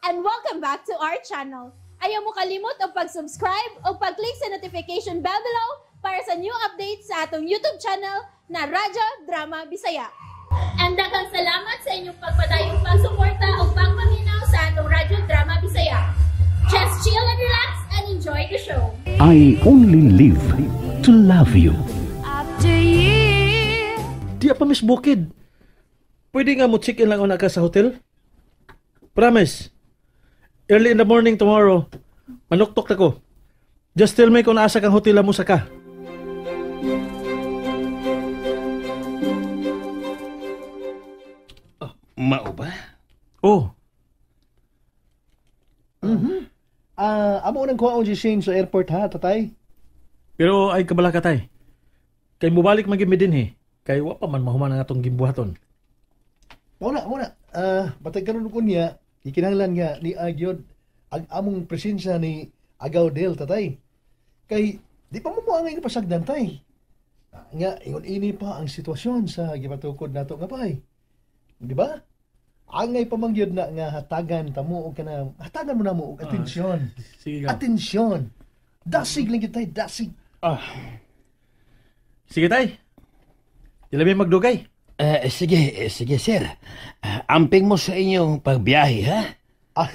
And welcome back to our channel. Ayaw mo kalimot og pag-subscribe o pag-click sa notification bell below para sa new updates sa atong YouTube channel na Radyo Drama Bisaya. And daghang salamat sa inyong pagpadayong pagsuporta o pagpaminaw sa atong Radyo Drama Bisaya. Just chill and relax and enjoy the show. I only live to love you. After years. Di pa miss bukid. Pwede nga mo check-in lang una ka sa hotel? Promise. Early in the morning tomorrow, manuktok na ko. Just tell me kung naasa kang hotel mo sa ka. Mao ba? Oh. Mhm. Amo nang kuhaon si Shane sa airport ha, tatay. Pero ay kabala ka tay. Kay mubalik man gid mi dinhi. Kay wa pa man mahuman ang atong gimbuhaton. Mao na, mao na. Batay karon ko niya, ikinahanglan nga ni Agyod ang among presensya ni Agaw Del, tatay. Kay di pa mo mo angay pasagdan tay. Nga ingon ini pa ang sitwasyon sa gipatukod nato nga pay. Di ba? Angay pamangyod na nga hatagan tamo og kana, hatagan mo na mo og atensyon. Sige ka. Atensyon. Dasig lang gyud tay, dasig. Sige tay. Dili mi magdugay. Sige, sige sir. Amping mo sa inyong pagbiyahe, ha?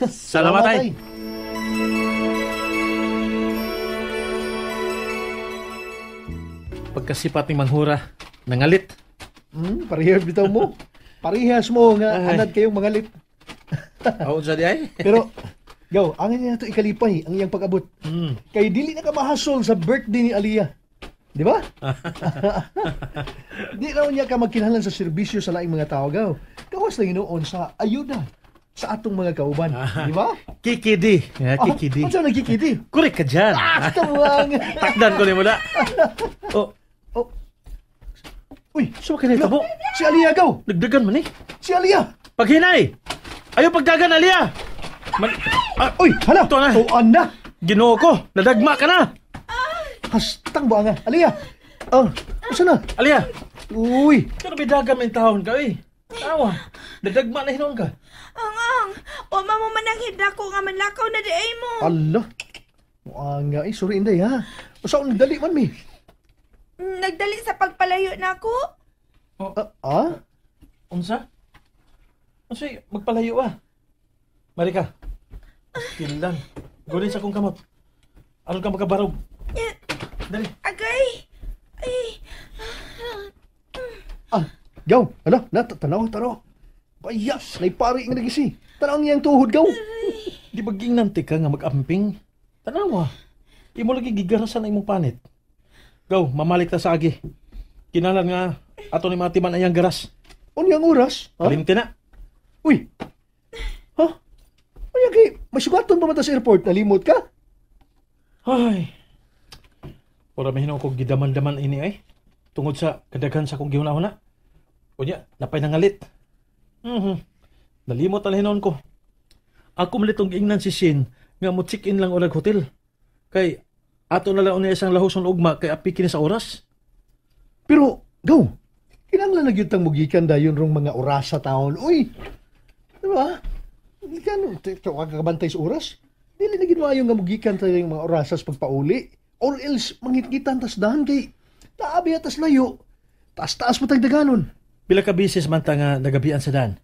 Salamat, tay. Pagkasipat ni Manghura, nangalit. Parehas bitaw mo. Parehas mo nga Ay. anad kayong mangalit. Aon sa di ay? Pero, gaw, ang niya to ikalipay ang iyang pag-abot. Kay dili na ka mahasol sa birthday ni Aliyah. Di ba? Di raw niya ka magkinahanglan sa serbisyo sa laing mga tao, gaw. Gawas lang hinuon sa ayuda sa atong mga kauban. Di ba? Kikidi. Yeah, kikidi. Ano sa kikidi? Kurik ka dyan. Tawang. Takdan ko ni mo na. Oh. Oh. Uy, so ka na tabo. Si Aliyah, gaw. Nagdagan man eh. Si Aliyah. Paghinay. Ayaw pagdagan, Aliyah. Uy, hala. Ito na. Tuan na. Ginoo ko. Nadagma ka na. Hastang ba nga? Aliyah. Oh, asa na? Aliyah. Uy. Pero may daga may taon ka, eh. Tawa. Nadagma na hinon ka. Ang. O mamo mananghid ako nga manlakaw na di ay mo. Allah. Muang nga, eh. Sorry, inday, ha? Usa akong nagdali man, mi. Nagdali sa pagpalayo na ako. Oh. Unsa? Unsa, magpalayo, ah. Marika. Still lang. Gulin sa akong kamot. Aron ka makabarog. Dali. Agay. Ay. Gaw. Hala, tanaw, tanaw. Bayas, naipari nga nagisi. Tanaw ang iyang tuhod, gaw. Di ba gingnante ka nga mag-amping? Tanawa. Imo lagi gigarasan ang imong panit. Gaw, mamalik ta sa agi. Kinalan nga ato ni matiman ang iyang garas. Unyang oras? Ha? Kalimti na. Uy. Ha? Unya kay masugaton pa man ta sa airport, nalimot ka? Ay. Ora may hinuon kog gidaman-daman ini ay. Tungod sa kadaghan sa akong gihuna-huna. Unya, napay nangalit. Nalimot na hinuon ko. Ako malitong giingnan si Shin nga mo check-in lang ulag hotel. Kay ato na lang unya isang lahoson ugma kay apiki ni sa oras. Pero go. Kinahanglan na gyud tang mugikan dayon rong mga orasa taon. Uy. Di ba? Kano ka kabantay sa oras? Dili na gyud maayo nga mugikan tayo yung mga orasa sa pagpauli. Or else mangitgitan tas dahan kay naabi atas layo. Taas-taas mo tagdaganon. Pila ka bisis man ta nga nagabian sa daan.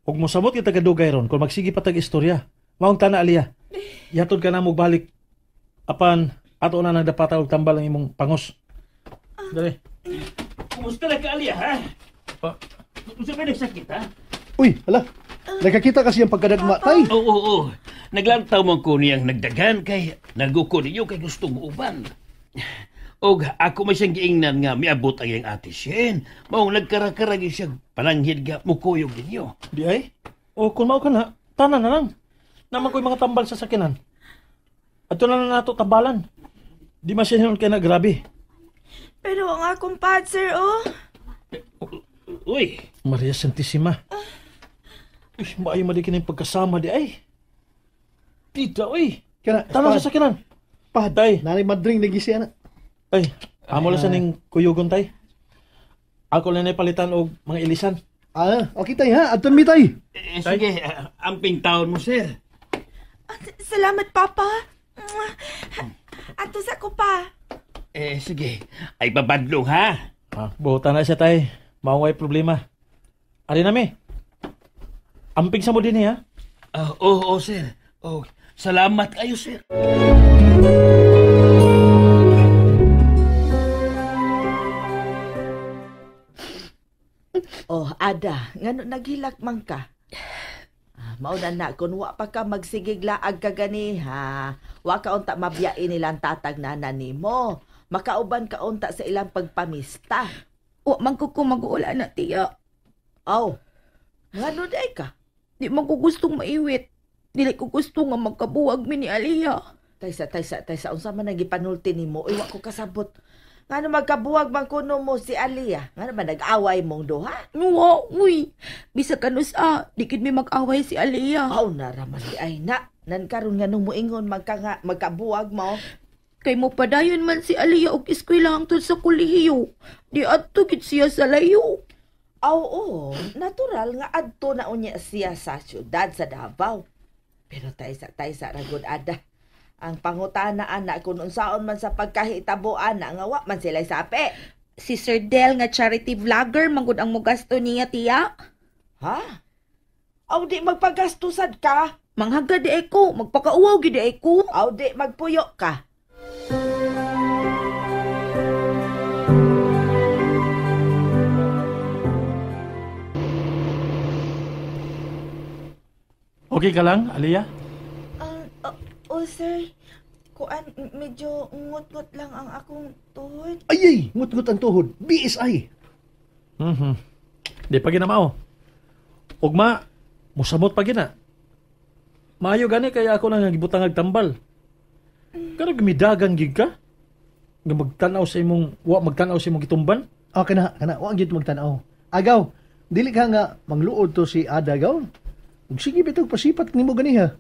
Ug mosamot kita kadugay ron kung magsige pa tag istorya. Maong tana Aliyah. Yatod ka na mo balik. Apan ato na nagdapata og tambal ang imong pangos. Dali. Kumusta na ka, Aliyah, ha? Pa. Unsa may nagsakit, ha? Uy, hala. Nagkakita kasi ang pagkadagma, tay. Oo, oo, oo. Naglantaw man ko niyang nagdagan kay naguko ninyo kay gusto mo uban. Og ako may siyang giingnan nga miabot ang iyang ate Shen. Maong nagkarakarag siya pananghid nga mukuyog ninyo. Di ay? O kung mao ka na, tanan na lang. Naman ko'y mga tambal sa sakinan. Ato na lang nato tambalan. Di man siya hinon kay na grabe. Pero ang akong pad, sir, oh. Uy. Maria Santissima. Uy, maayo mali kining pagkasama di ay. Tita, uy. Kana, Tanan sa sakinan. Pad, Tay. Nanay madring nagisi ana. Ay, amo lang sa ning kuyugon tay. Ako lang palitan og mga ilisan. Okay tay ha, adton mi tay. Sige, amping taon mo, sir. Salamat, Papa. Ato sa ko pa. Eh, sige. Ay, babadlong, ha? Buhutan na siya, tay. Maungay problema. Ari na, mi. Amping sa mo din, ha? Oo, sir. Oh, salamat kayo, sir. Oh, Ada, ngano naghilak man ka? Mauna na, kung wa pa ka magsigiglaag ka gani, ha? Wa ka unta mabiyain nilang tatag nana nimo. Makauban ka unta sa ilang pagpamista. Wa man ko mag-uula na, tiya. Aw, ngano di ka? Di man ko gustong maiwit. Dili ko gusto nga magkabuwag mi ni Aliyah. Taysa, unsa man ang gipanulti nimo? Uy, wa ko kasabot. Ngano magkabuwag man kuno mo si Aliyah? Ngano man nag-away mong duha? Wa, uy. Bisag kanusa, di gid mi mag-away si Aliyah. Aw, naraman di ay na. Nan karon nga nung moingon magkabuwag mo. Kay mo padayon man si Aliyah og eskwela hangtod sa kolehiyo. Di adto gid siya sa layo. Aw, oo, natural nga adto na unya siya sa syudad sa Davao. Pero taysa ragod ada. Ang pangutana anak kung unsaon man sa pagkahitabo ana nga wa man sila sapi. Si Sir Del nga charity vlogger manggod ang mogasto niya, tiya. Ha? Aw di magpagastusad ka. Manghagad di ay ko, magpakauwaw gid di ay ko. Aw di magpuyo ka. Okay ka lang, Aliyah? Oh, sir. Kuan, medyo ngut-ngut lang ang akong tuhod. Ay, ngut-ngut ang tuhod. BSI. Di pa ginamao. Ugma, musamot pa gina. Maayo gani kaya ako nang gibutang ag tambal. Kano gimidagan gig ka? Nga magtan-aw sa imong, wa magtan-aw sa imong gitumban? Ah, kana, wa gyud magtan-aw. Agaw, dili ka nga mangluod to si Ada, gaw. Ug sige bitog pasipat nimo ganiha.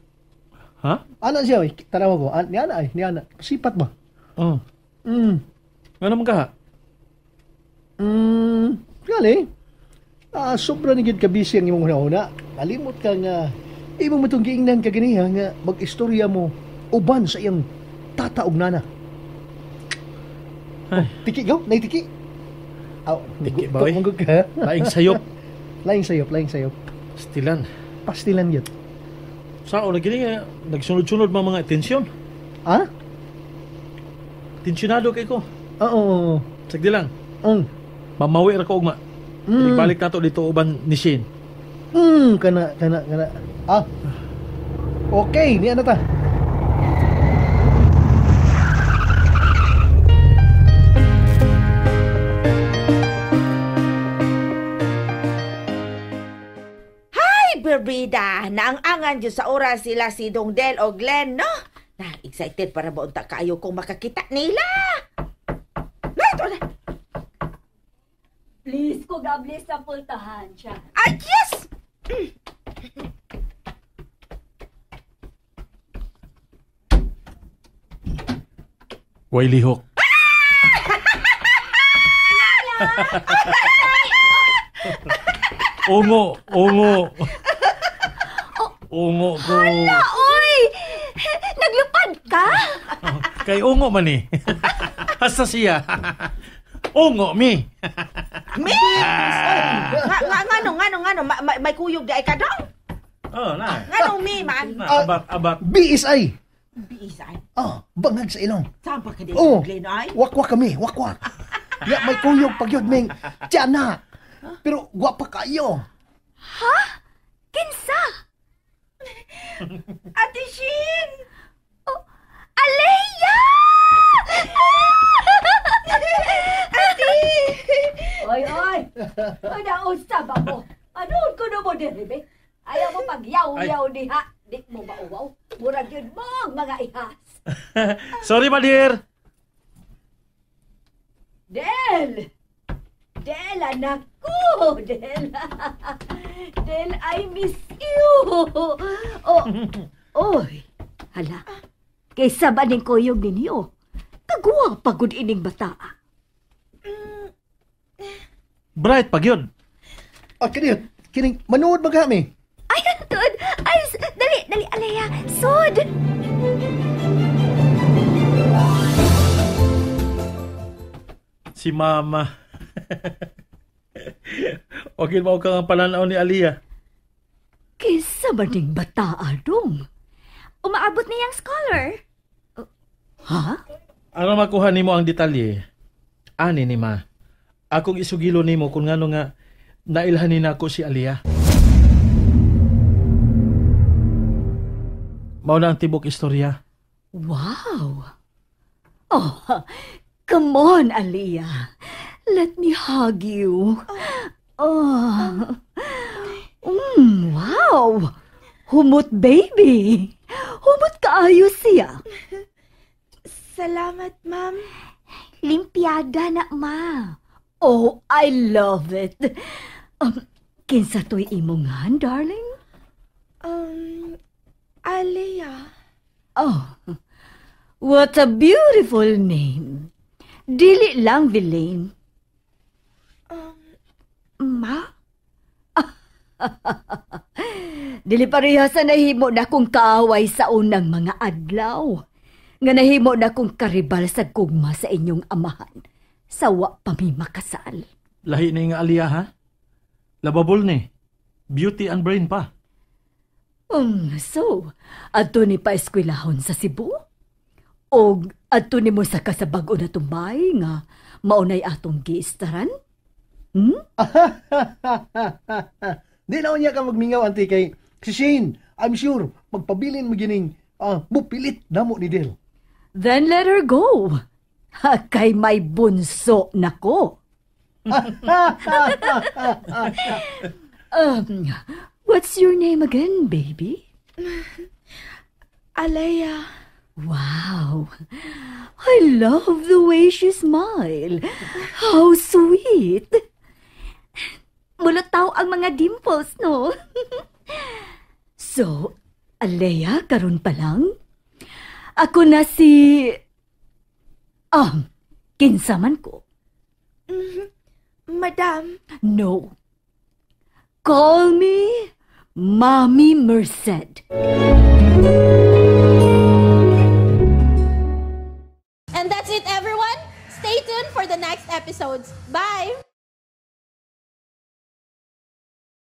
Ha? Ana siya, tanawa ko. Ni ana ay, ni ana. Pasipat ba? Oo. Nga naman ka, ha? Gali. Sobra ni gyud ka busy ang imong una-una. Kalimot ka nga imong matong giingnan ka ganiha nga mag-istorya mo uban sa iyang tata ug nana. Ay. Tiki gaw, nay tiki. Aw, tiki ba? Laing sayop. Laing sayop. Pastilan. Pastilan gyud. Sa o lagi nga nagsunod-sunod mga tensyon. Ha? Tensyonado kay ko. Oo. Sagdi lang. Mamawi ra ko ugma. Balik nato dito uban ni Shane. Kana. Ah. Okay, niya na ta. Berbida, naang-angan dyan sa oras sila si Dong Del o Glenn, no? Na, excited para maunta kayo kung makakita nila. Na, ito na. Please, ko gablis sa pultahan siya. Ay, yes! Way lihok. Ungo. Ungo ko. Hala, oy! Naglupad ka? Kay ungo man eh. Hasta siya. Ungo mi. Mi? Ngano? May kuyog di ay ka dong? Oh, na. Ngano mi man? Abat. BSI. BSI? Oh, bangag sa ilong. Saan pa ka din? Oh, Glenn, ay? Wakwak kami, wakwak. Ya, may kuyog pag yun, ming. Tiyan na. Pero gwapa kayo. Ha? Kinsa? Ate Shin! Oh, Alea! Ate! Oy, oy! Naunsa ba mo? Ano ko na mo diri, Ayaw mo pagyaw-yaw diha. Di mo mauwaw. Murag yun mong mga ihas. Sorry, my dear. Del! Del, anak ko! Del! Del, I miss you! Oh, oy! Hala, kaysa ba ning kuyog ninyo? Kagwa pagod ining bata. Bright pag yun. Ah, kining, manuod ba kami? Ay, tuod! Ay, dali, Dali, Alea, sud! Si Mama. Okay mo ka ang pananaw ni Aliyah. Kinsa ba ning bataa dong? Umaabot niyang scholar. Ha? Ano makuha nimo ang detalye? Ani ni ma. Akong isugilo nimo kung ngano nga nailhan ni nako si Aliyah. Mao na ang tibok istorya. Wow! Oh, come on, Aliyah. Let me hug you. Oh. Wow! Humot, baby. Humot kaayo siya. Salamat, ma'am. Limpiada na, ma. Oh, I love it. Kinsa to'y imongan, darling? Alea. Oh, what a beautiful name. Dili lang, Villain. Ma? Dili pareha sa nahimo na kong kaaway sa unang mga adlaw. Nga nahimo na kong karibal sa gugma sa inyong amahan. Sa wa pa mi makasal. Lahi ni nga Aliyah, ha? Lababol ni. Beauty and brain pa. So, adto ni pa eskwelahon sa Cebu? Og adto ni mo sa kasabag-o na tumbay nga maunay atong giistaran? Hmm? Di na niya ka magmingaw, auntie, kay si Shane, I'm sure, magpabilin mo gining mupilit namo ni Del. Then let her go. Kay may bunso nako. What's your name again, baby? Alea. Wow. I love the way she smile. How sweet. Mulutaw ang mga dimples, no? So, Alea, karon pa lang? Ako na si... kinsa man ko. Madam. No. Call me Mommy Merced. And that's it, everyone. Stay tuned for the next episodes. Bye!